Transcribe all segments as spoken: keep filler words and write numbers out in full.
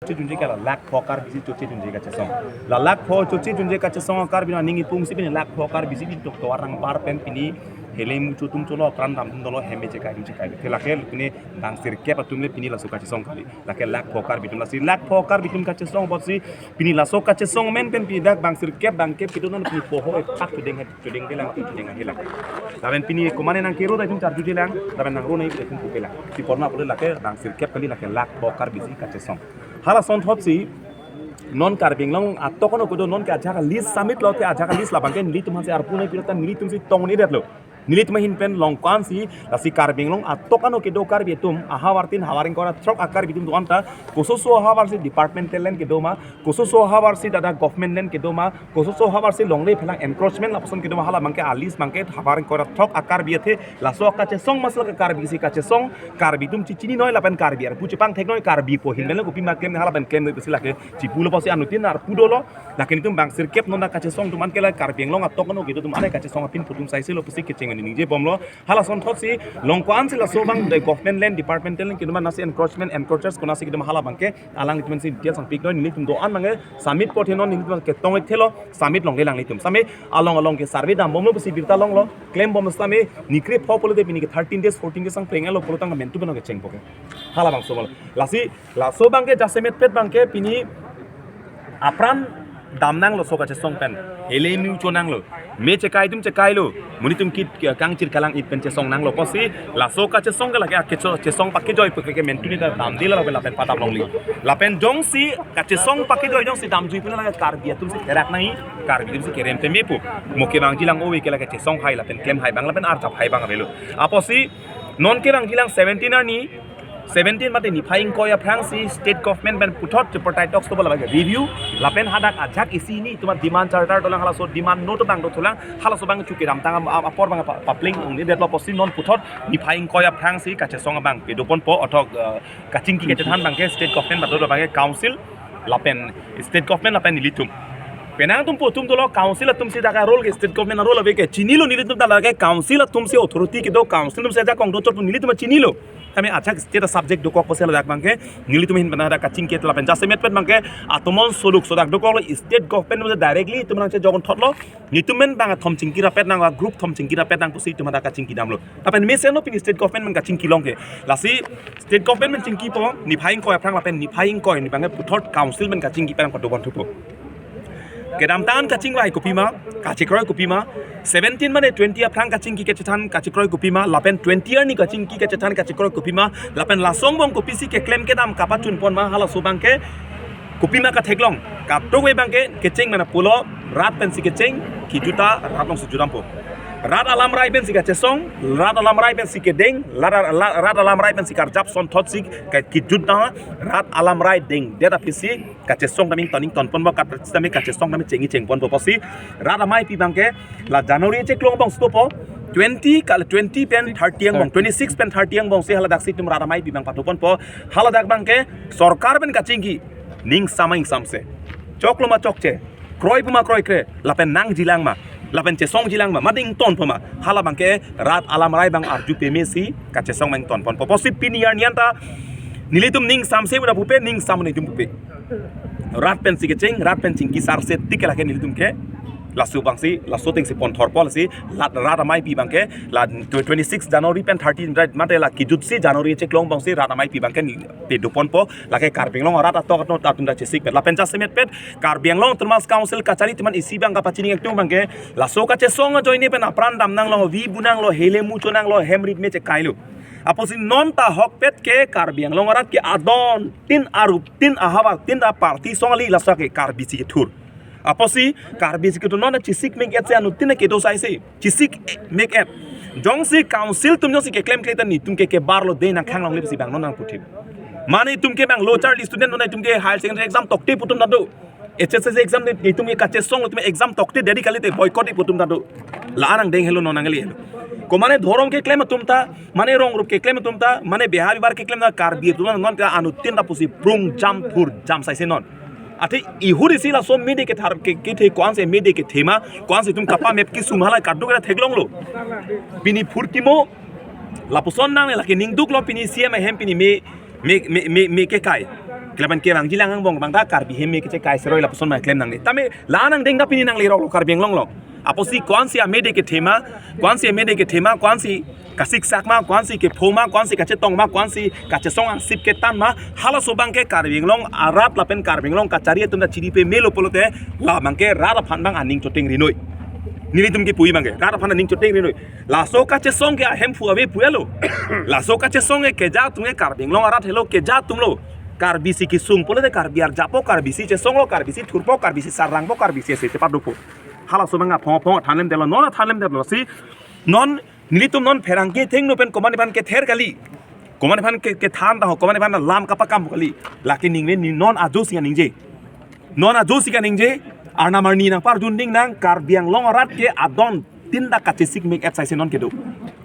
Chojunje ke la lakh pho Karbi si chojunje kachesong. La lakh pho chojunje kachesong Karbi aning ipung si pini lakh pho Karbi si pini tok tovar nangbar pen pini hele mucho atum cholo, apran dam atum dolo, hem me chekai atum chekai. Te lake pini bang sirkep atum le pini laso kachesong kali. Lake lakh pho Karbi atum, lasi lakh pho Karbi atum kachesong apotsi pini laso kachesong amen pen pini dak bang sirkep bang kep kedo non pini poho epak chudeng het chudeng kelang chudeng kelang. Lapen pini komane nang kero da atum charju jelang, lapen nang ro nai atum pukelang. Si porna pule lake bang sirkep kali, lake lakh pho Karbi si kachesong. Hala asonthot si non Karbi Anglong atok ano kedo non ke ajak list submit lo, te ajak list labang ke nelitum hanse arpu nai pirata nelitum si tong ni det lo. Nelitum ahin pen long ko-an si, lasi Karbi Anglong atok ano kedo Karbi atum, ahavar tin havar ingkoi ra throk a-Karbi atum do-an ta, kososo ahavar si departmental land kedo ma, kososo ahavar si dak government land kedo ma, kososo ahavar si longle phelang encroachment lapuson kedo ma, hala abang ke a-list abang ke havar ingkoi ra throk a-Karbi athe, laso kachesong masla ke Karbi si kachesong, Karbi atum chechini noi lapen Karbi arpu chepangthek noi, Karbi po ahin pen le kopi ma klem, hala pen klem noi pusi lake chipu lo pusi anuttin arpu dolo. Lake nelitum bang sirkep non dak kachesong atum an ke la Karbi Anglong atok ano kedo atum an kachesong apin putum saise lo pusi kecheng ningje bomlo. Hala asonthot si long ko-an si laso abang the government land, departmental land kedo ma, nasi encroachment, encroachers konasi kedo ma, hala abang ke alanglitum si details nangpik noi, nelitum do-an abang ke submit po the non, nelitum ketong thelo, submit longle alanglitum. Same along along ke survey dam bomlo pusi birta longlo, klem bom same nikre pho pulote pini ke thirteen days, fourteen days nangpreng lo pulo tang mentu beno kecheng po ke. Hala abang so bomlo. Lasi laso abang ke jasemet pet abang ke pini apran dam nanglo laso kachesong pen. Hele mucho nanglo. Me chekai atum chekai lo. Monit atum kit kangchir kalang-it pen chesong nanglo pusi laso kachesong ke lake akecho chesong pakejoi puke ke mentu ni ta damde la lapen lapen padam longli. Lapen jongsi kachesong pakejoi jongsi damjui pina lake Karbi atum si kerak nai, Karbi atum si kerem teme pu. Mo kevangji lang ove ke lake chesong hai lapen klem hai abang lapen arjap hai abang avelo. Apotsi non kevangji lang seventeen arni, seventeen mate niphai ingkoi aphrang si state government pen puthot tripartite talks to bola review, lapen hadak ajak isi ni tuma demand charter dolang, halaso demand note abang dothulang, halaso abang chuke damtang am-, am-, apor abang pa-, papling ong ni det lo pusi non puthot niphai ingkoi aphrang si kachesong abang pedopon po othok, eh, kachingki kachethan abang ke state government bato abang ke council lapen state government lapen nelitum. Penang atum pu atum dolo council atum si dak a-role ke state government a-role ave ke chinilo, nelitum dak lake council atum si authority kedo, council atum si ajakong dochot pu nelitum chinilo. Kami ajak state a-subject dokok pusi ladak abang ke nelitum ahin pen hadak kachingki lapen jasemet pet abang ke atomon soluk sodak dokok lo, state government atum directly itum nangchejok thotlo. Nelitum men abang athom chingki rapet nang, a-group athom chingki rapet nang pusi itum hadak kachingki damlo. Lapen mesen lo pini state government abang kachingki long ke. Lasi state government pen chingki po, niphai ingkoi aphrang lapen niphai ingkoi ni abang ke puthot council pen kachingki pen padopon thupo. Kedamtang kachingvai kopi ma, kachekroi kopi ma, seventeen mane twenty aphrang kachingki kachethan kachekroi kopi ma, lapen twenty arni kachingki kachethan kachekroi kopi ma, lapen laso angbong kopisi keklem kedam kapachun pon ma, halaso abang ke kopi ma katheklong. Kadokave abang ke kecheng mana pulo, rat pensi kecheng, kejut ta rat along si jut dampo. Rat alamrai pensi kachesong, rat alamrai pensi kedeng, rat, rat, rat alamrai pensi karjap asonthot si ke-, kejut ta rat alamrai dengdet aphi si kachesong daming toning ton pon bo, kat sitame kachesong daming chengji cheng pon bo pusi rat ameipi abang ke la January chiklo angbong stopo, twenty kal twenty pen thirty angbong, twenty-six pen thirty angbong si haladak si itum rat ameipi abang padopon po, haladak abang ke sorkar pen kachingki, ning samai samse. Choklo ma chokche, kroi pu ma kroikre, lapen nangjilang ma, lapen chesongjilang ma, mate ington pu ma, hala abang ke rat alamrai abang arju peme si kachesong abang ington pon po pusi pini arni anta nelitum ning samse uda pupe, ning sam nelitum pupe. Rat pensi kecheng, rat pen chingki sarse tik lake nelitum ke. Laso abang si, laso ateng si pon thor po lasi, lat rat ameipi abang ke, la twenty-six January pen thirty, right, mate la kejut si January chiklo angbong si rat ameipi abang ke pedopon po, lake Karbi Anglong arat atok atum ta chesik pet. Lapen jasemet pet, Karbi Anglong Autonomous Council kachari atum an isi abang kapachini atum abang ke, laso kachesong ajoine pen apran dam nanglo, vi bu nanglo, hele mucho nanglo, hem rit me chekai lo. Apotsi non ta ahokpet ke Karbi Anglong arat ke adon tin arup tin ahavar tin aparty song ali laso ke Karbi si kethur. Apotsi Karbi si kethur non chesik mek et si anuttin kedo saise. Chesik mek et. Jongsi council atum jongsi keklem kle ta nelitum ke kebar lo de nangkhang longle pusi abang non nangputhip. Mane itum ke abang low charge student, non itum ke higher secondary exam tokte pu atum ta do. H S S C exam de itum ke kachesong, itum exam tokte dedi kalite boycott pu atum ta do. La anang deng helo non nangli helo. Komane dhorom keklem atum ta, mane rong rup keklem atum ta, mane behar bibar keklem ta Karbi atum non ta anuttin ta pusi prung jam thur jam saise non. Athe ihur isi laso mede kethar ke, kethe ko-ansi mede kethe ma, ko-ansi itum kapamep kesung hala kaduk ra theklong lo. Pini phurkimo, lapuson nang lake ningduk lo pini C M ahem pini me, me, me, me, me kekai. Kelaban kevangji lang angbong abang ta Karbi hem me kechekai seroi lapuson ma klem nangne. Tame la-an angdeng ta pini nanglerok lo Karbi Anglong along. Apotsi ko-ansi amede kethema, ko-ansi amede kethema, ko-ansi kasiksak ma, ko-ansi kepho ma, ko-ansi kachetong ma, ko-ansi kachesong angsip ketan ma, halaso abang ke Karbi Anglong arat lapen Karbi Anglong kachari atum ta chiri pamelo pulote, la abang ke rat aphan abang aning choteng rinoi. Nelitum kipu abang ke, rat aphan aning choteng rinoi. Laso kachesong ke ahemphu ave pu-elo. Laso kachesong ke keja atum ke Karbi Anglong arat helo, keja atum lo. Karbisi kesung pulote Karbi arjapo, Karbisi chesonglo, Karbisi thurpo, Karbisi sarangpo, Karbisi ese chepadukpo. Halaso abang aphong aphong thanlemdetlo, non thanlemdetlo si. Non nelitum non pherangke thengno pen komatne aphan kether kali. Komatne aphan ke, kethan ta ho, komatne aphan lam kapakam kali. Lake ningve, ne non ajo si kaningje. Non ajo si kaningje, arnam arni nangparjunding nang, Karbi Anglong arat ke adon tin ta kachesik mek et saise non kedo.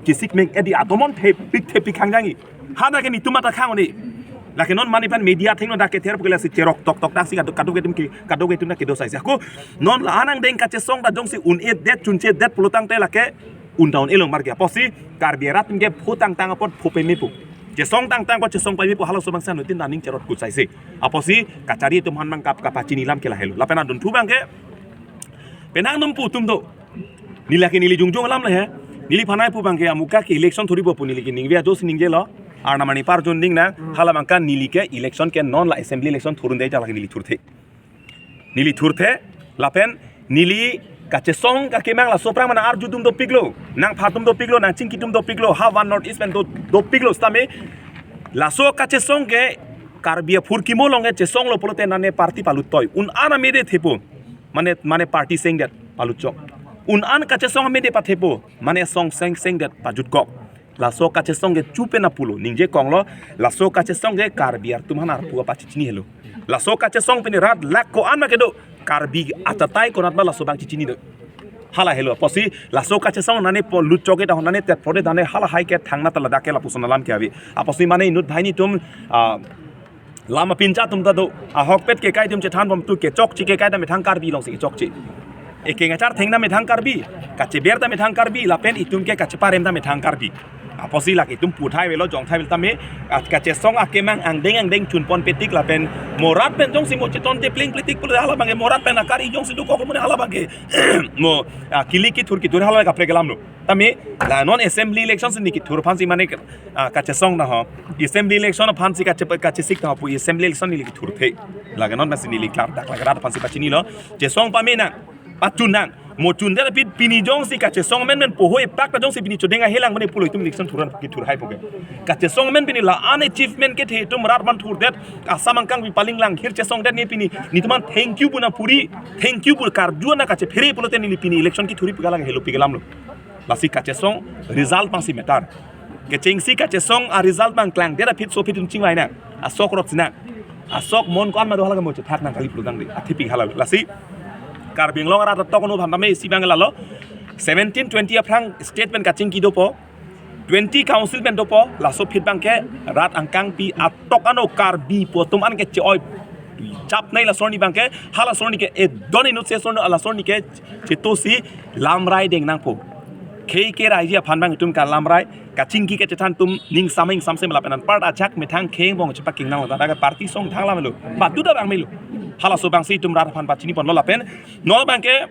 Chesik mek et di atomon thepik thepik hangjangji. Hana ke netum ata khang oni. Lake non mani aphan media thengno ta kether pu ke lasi cherok tok tok ta si kaduk kaduk atum ke, kaduk atum ta kedo saise. Ako non la-an angdeng kachesong ta jongsi un-edet chunchedet pulotangte lake un ta un-e longmar ke. Apotsi Karbi arat ke pho tangtang apot pho pame pu, chesong tangtang apot chesong pame pu, halaso abang si anuttin aning cherot kut saise. Apotsi kachari atum aphan abang kap kapachini alam ke lahelo. Lapen adunthu abang ke penang num pu atum do. Neli lake neli jongjong alam le he. Neliphan nangpu abang ke amuka ke election thurpo pu neli ke ningve ajo si ningjelo. Arnam arni parjunding nang, hala abang ke neli ke election ke non la assembly election thurunde ja lake neli thurthe. Neli thurthe, lapen neli kachesong kakemang laso aphrang ma nang arju atum dopiklo, nangpha atum dopiklo, nangchingki atum dopiklo, ha van North East pen do, dopiklo sitame. Laso kachesong ke Karbi aphurkimo along ke chesonglo pulote nane party palut toi. Un-an amede thepo. Mane, mane party sengdet palutchok. Un-an kachesong amede pathepo. Mane song seng sengdet pajutkok. Laso kachesong ke chupen apulo, ningje konglo, laso kachesong ke Karbi atum aphan arpu apachechini helo. Laso kachesong pini rat lak ko-an ma kedo, Karbi achatai konat ma laso abang chechini do. Hala helo, apotsi laso kachesong nane po lutchok ke ta nane tet pore dane hala hai ke thangna ta ladak ke lapuson alam ke ave. Apotsi mane inut banghini atum, ah, lam apincha atum ta do, ahokpet kekai atum chethanbom tu kechokche kekai ta methang Karbi along si kechokche. Ekeng achar thengna methang Karbi, kacheber ta methang Karbi, lapen itum ke kacheparem ta methang Karbi. Apotsi lake itum puthai avelo, jongthai avel tame, ah, kachesong akemang angdeng angdeng chunpon petik lapen mo rat pen jongsi mo chetonte plengpletik pulo hala abang ke, mo rat pen akari jongsi dokok mo hala abang ke mo, ah, kili kithur kithur hala kaprek alam lo. Tame la non assembly election si neli kithur aphan si mane, ah, kachesong na ho. Assembly election aphan si kache, kachesik ta ho pu assembly election neli kithurthe. Lake non masi neli klar dak lake rat aphan si pachinilo. Chesong pame nang, pachun nang. Mo chundet aphi pini jongsi kachesong amen pen poho epak ta jongsi pini chodeng ahelang mane pulo itum election thuran kithur hai pu ke. Kachesong amen pini la-an achievement kethe itum rat aphan thurdet, Assam angkang pi paling lang hir chesongdet ne pini netum aphan thank you pu nangpuri, thank you pu karju na kachephere pulote neli pini election kithurji pu ke lake helo pik alam lo. Lasi kachesong result abang si matter. Kechengsi kachesong a result abang klangdet aphi so aphi itum chingvai nang. Asok rot si nang. Asok mon ko-an ma do hala ke mo chethak nang kali pulotangte. Athipik hala. Lasi Karbi Anglong arat atok ono aphan tame isi abang lalo. Seventeen twenty aphrang state pen kachingki dopo. Twenty council pen dopo, laso aphi abang ke rat angkang pi atok ano Karbi pu atum an ke che-oi chap nai laso arni abang ke, hala laso arni ke edon inut se laso arni, laso arni ke chetosi lamrai deng nangpo. Khei ke raiji aphan abang itum kalamrai, kachingki kachethan atum ning sameng samsem lapen anpar ajak methang khei angbong chepaking nang lo, ta ke party song thang lam lo, badu ta abang melo. Halaso abang si itum rat aphan pachiniponlo lapen non abang ke,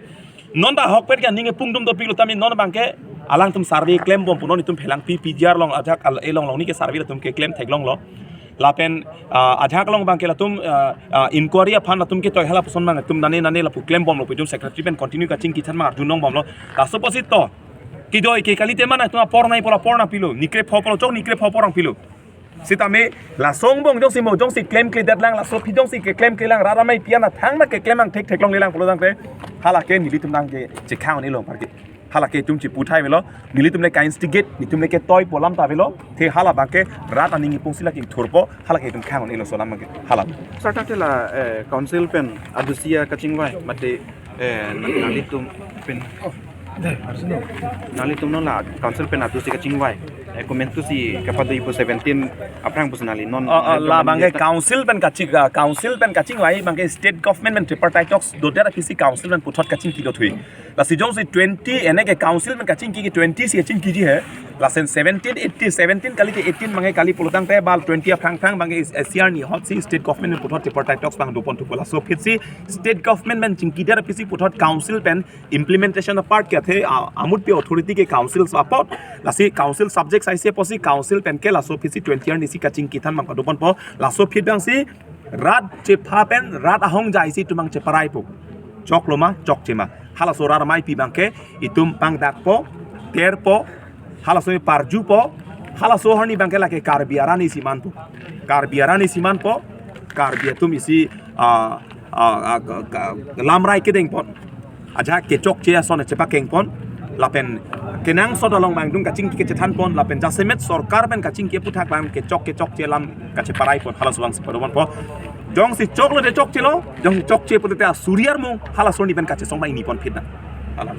non ta ahokpet ke aning epung atum dopiklo tame non abang ke alangtum survey klembom pu non itum phelang pi P G R along ajak al elong along ni ke survey atum keklem theklonglo. Lapen, ah, ajak along abang ke latum, ah, ah, inquiry aphan latum ketoi hala puson abang atum nane nane lapu klembomlo pu itum secretary pen continue kachingki than abang arjunongbomlo. Laso apotsi to kidoi ke kalite mana itum apor nai pola apor nangpilo, ni krepho polo chok ni krepho apor nangpilo. Sitame laso angbong jongsi mo jongsi klemkledet lang, laso aphi jongsi keklemkle lang, rat amei pi an athang na keklem angthek theklonglelang pulotangte, hala ke nelitum abang ke chekhang un-elo apar ke. Hala ke itum chiputhai avelo, nelitum le ka-instigate, nelitum le ketoi pu alam ta avelo, te hala abang ke rat aning ipung si lake ingthurpo, hala ke itum khang un-elo laso alam abang ke. Hala. Sir, tangte la, eh, council pen adusi akachingvai, mate, eh, na-, nanglitum pen, nanglitum non la council pen adusi kachingvai, eh, komantu si kapado ipu seventeen aphrang pusi nangli non, Oh, oh, nangli la non abang ke nangli council pen kaching, ah, council pen kachingvai abang ke state government pen tripartite talks dodet aphi si council pen puthot kachingki dothui. Lasi jongsi twenty ene ke council pen kachingki ke twenty si chingkiji he. Lason seventeen, eighteen, seventeen kali ke eighteen abangke kali pulotangte bal twenty aphrang aphrang abangke S C R ni ahut si state government puthot tripartite talks abang doponthupo. Laso aphi si state government pen chingki der aphi si puthot council pen implementation apart ke athe, ah, amut pi authority ke council apot. Lasi council subject ahai si apotsi council pen ke laso aphi si twenty arni si kachingki than abang padoponpo. Laso aphi abang si rat chepha pen rat ahongjai si itum abang cheparaipo. Choklo ma, chokche ma. Halaso rat amei pi abangke itum pangdakpo, terpo, halaso parjupo, halaso arni abangke lake Karbi arat isi manpo. Karbi arat isi manpo, Karbi atum isi, ah, ah, ah, ka- ka- lamrai kedengpon. Ajahak kechokche ason chepakengpon. Lapen kenangsot along abang itum kachingki kachethanpon. Lapen jasemet sorkar pen kachingki aputhak abang kechok kechokche alam kacheparaipon. Halaso abang si padoponpo. Jongsi choklo te chokchelo, jongsi chokche pulote asuri armung, halaso arni pen kachesong abang ingniponphit nang. Hala.